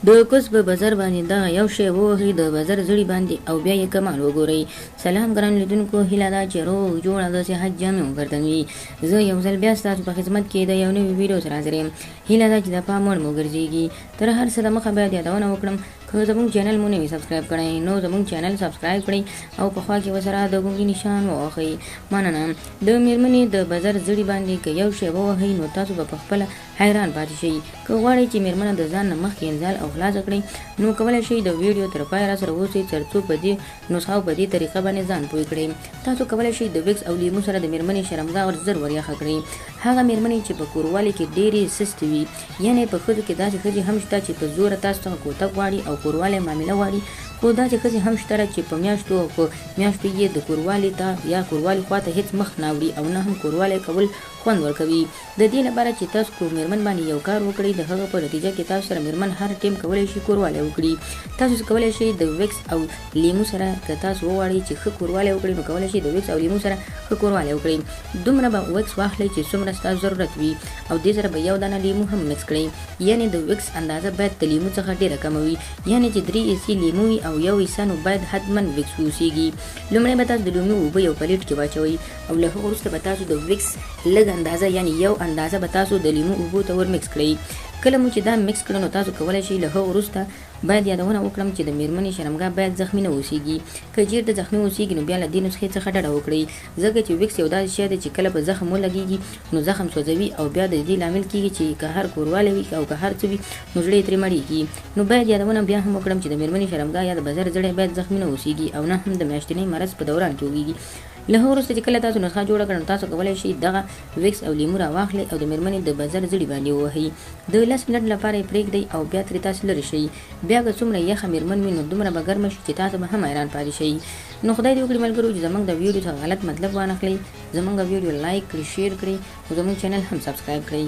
د کوز په بزر باندې دغه یو شی ووهئ، د بزر زړي باندې، او بیا یې کمال وګورئ. سلام ګران لیدونکو، هیله ده چې روغ جوړ او د صحت جامې مو ګردن وي. زه یو ځل بیا ستاسو په خدمت کې د یو نوي ویډیو سره حاضر یم. هیله ده چې د پام وړ مو ګرځېږي. تر هر څه د مخه باید یادونه وکړم، که زموږ چینل مو نه وي سبسکرایب کړی نو زموږ چینل سبسکرایب کړئ او په خوا کې ورسره د ګونګي نشان ووهئ. مننه. د میرمنې د بزر زړي باندې که یو شی ووهئ نو تاسو به په خپله حیران پاتې شئ. که غواړئ چې میرمنه د ځان نه مخکې انزال او خلاصه کړئ نو کولی شئ د ویډیو تر پایه راسره اوسئ تر څو په دې نسخه او په دې طریقه باندې ځان پوه کړئ. تاسو کولی شئ د ویکس او لیمو سره د میرمنې شرمګاه ور زر وریخه کړئ. هغه میرمنې چې په کوروالي کې ډېرې سستې وي، یعنې په ښځو کې داسې ښځې هم شته چې په زوره تاسو څخه کوتک غواړي او کوروالی معامله غواړي، خو داسې ښځې هم شته چې په میاشتو او په میاشتو یې د کوروالي ته یا کوروالي خواته هیڅ مخ نه اوړي او نه هم کوروالی کول خوند ورکوي. د دې لپاره چې تاسو کو میرمن باندې یو کار وکړئ، د هغه په نتیجه کې تاسو سره میرمن هر ټیم کولی شي کوروالی وکړي. تاسو کولی شئ د ویکس او لیمو سره، که تاسو وغواړئ چې ښه کوروالی وکړئ نو کولی شئ د ویکس او لیمو سره ښه کوروالی وکړئ. دومره به ویکس واخلئ چې څومره ستاسو ضرورت وي او دې سره به یو دانه لیمو هم مکس کړئ. یعنې د ویکس اندازه باید د لیمو څخه ډېره کمه وي، یعنې چې 3 حصې لیمو وي او یو حصه نو باید حتما ویکس واوسېږي. لومړی به تاسو د لیمو اوبه یو پلیټ کې واچوئ او له هغه وروسته به تاسو د ویکس لږ اندازه، یعنې یو اندازه به تاسو د لیمو اوبو ته ور مکس کړئ. کله مو چې دا مکس کړو نو تاسو کولی شئ له هغه وروسته باید یادونه وکړم چې د میرمنې شرمګاه باید زخمي نه اوسېږي. که چېرته زخمي اوسېږي نو بیا له دې نسخې څخه ډډه وکړئ، ځکه چې ویکس یو داسې شی دی چې کله په زخم ولګېږي نو زخم سوځوي او بیا د دې لامل کېږي چې که هر کوروالی وي او که هر څه وي نو زړه یې ترې مړېږي. نو باید یادونه بیا هم وکړم چې د میرمنې شرمګاه یا د بزر زړی باید زخمي نه اوسېږي او نه هم د میاشتنۍ مرض په دوران کې وږېږي. له هغه وروسته چې کله تاسو نسخه جوړه کړئ نو تاسو کولی شئ دغه ویکس او لیمو راواخلئ او د میرمنې د بزر زړي باندې ووهئ. د 10 منټ لپاره یې پرېږدئ او بیا ترې تاسو لرې شئ. بیا که څومره یخه میرمن وي نو دومره به ګرمه شي چې تاسو به هم حیران پاتې شئ. نو خدای دې وکړي ملګرو چې زموږ د ویډیو څخه غلط مطلب وانخلئ. زموږ ویډیو لایک کړئ، شیر کړئ او زموږ چینل هم سبسکرایب کړئ.